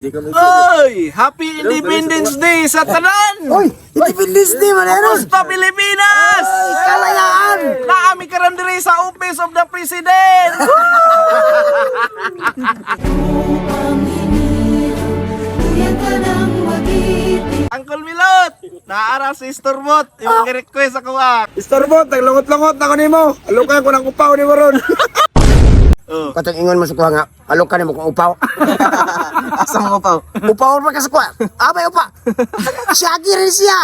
Oy! Happy Independence Day sa tanan! Oy, Independence Day man ron. Kumusta, Pilipinas? Kalayaan. Naami karon diri sa Office of the President. Uncle Milot, naara si Storbot. Imong request ako ah. Istorbo, taglungot-lungot na ko nimo. Alukan ko ng upaw nimo ron. Oh. Katong ingon mo sa kuha nga, alok ka nimo kung upaw. Asa mo upaw? Upaw man ka sa kuha. Abay upa. Shaggy rin siya.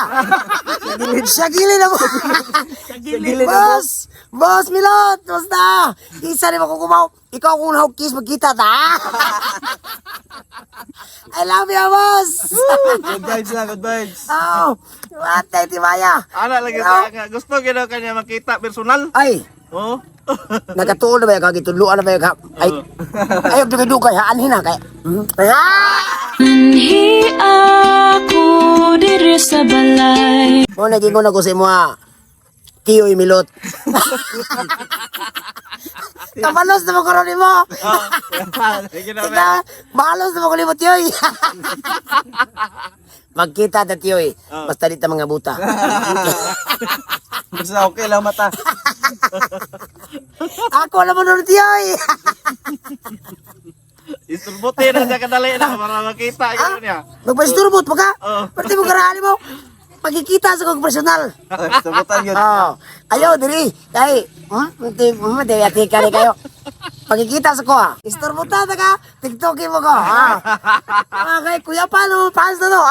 Shaggy na mo. Boss! Boss Milot! Basta! Isa ni mo kung kumaw. Ikaw kung nahukis, magkita ta. I love you, boss! Good vibes lang, good vibes. Oh, ate, timaya. Ana lagi sa nga gusto gyud kanya makita personal. Ay, Oh. nagkatuon na ba yung kagituluan na ba yung ka? Ay, ay, dugay-dugay, haanhin na kay. Ah! Anhi ako diri sa balay. Mo nagingon ako sa imo ha. Tiyoy Milot. Kabalos na mo karon nimo. Oh. Sige na. Kita, balos na mo ko nimo, Tiyoy. Magkita ta, Tiyoy. Basta di ta mga buta. Basta okay lang mata. Ako na mo nun, Tiyoy. Isturbote na siya kadali na para makita gyud niya. Magpa-isturbot pa ka. Oo. Pwede mo karaan mo. Pagkikita sa kong personal. Sabutan yun. Oh, ayaw diri. Kay, Hindi, di ati kani kayo. Pagkikita sa ko ha. Istorbo ta ka, TikTokin mo ko. Ha. Ah, kay Kuya Pano, paano na to?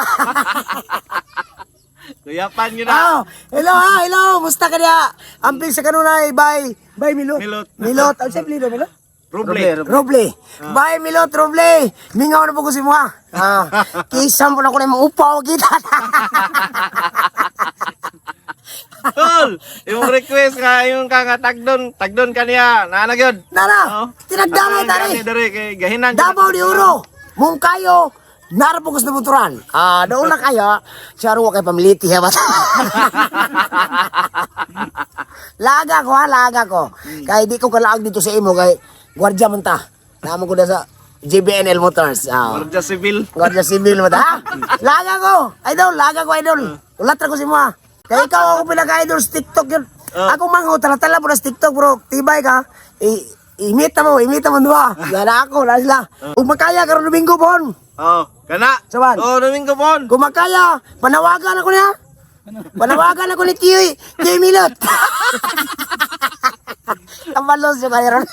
Kuyapan gyud na. Oh, hello ha, hello. Musta ka niya? Amping sa kanunay, bye. Bye Milot. Milot. Milot. Ang siyempre Milot? Ruble. Roble. Bye Milot Roble. Mingaw na po ko si Mua. Ah, kisam po na ko na imong upaw kita. Tol, imong request nga imong ka nga tagdon, tagdon kaniya. Naa na gyud. Nara, tinagdanay tari. Diri kay gahinan. Davao de Oro, Mungkayo, Narapugos na Buturan. Ah, doon na kayo. Charo kay pamiliti ha ba? Laga ko ha, laga ko. Kay di ko kalaag dito sa imo kay gwardiya man ta. Namo ko na sa JBNL Motors. Ah. Guardia Civil. Guardia Civil mo ta. Ha? Laga ko. Idol, laga ko idol. Ulat ra ko si mo ha. Kay ikaw ako pinaka-idol sa TikTok yun. Ako man tala-tala po na sa TikTok bro. Tibay ka. Imita mo duha. Wala ako, wala sila. Kung makaya karon Domingo bon. Oh, kana. Saban. Oh, Domingo bon. Kung makaya, panawagan ako niya. Panawagan ako ni Tiyoy, Tiyoy Milot. Tambalos yung kaya ron.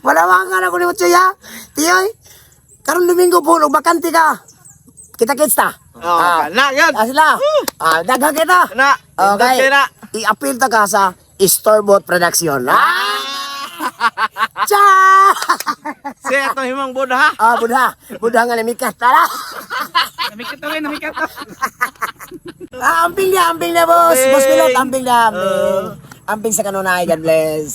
Panawagan ako ni Tiyoy ha. Tiyoy, karon Domingo po, ug bakante ka. Kita kits ta. Oh, kana gyud. Ah, sila. Ah, daghang kita. Kana. Okay. Nindot na. I-appeal ta ka sa Storbot Production. Ah! Ciao! Siya atong himong buda ha. Ah, Buddha. Buddha nga namikat. Tara! Namikat na, namikat na. Ah, amping na, boss. Amping. Boss Milot, amping na, amping. Amping sa kanunay. God bless.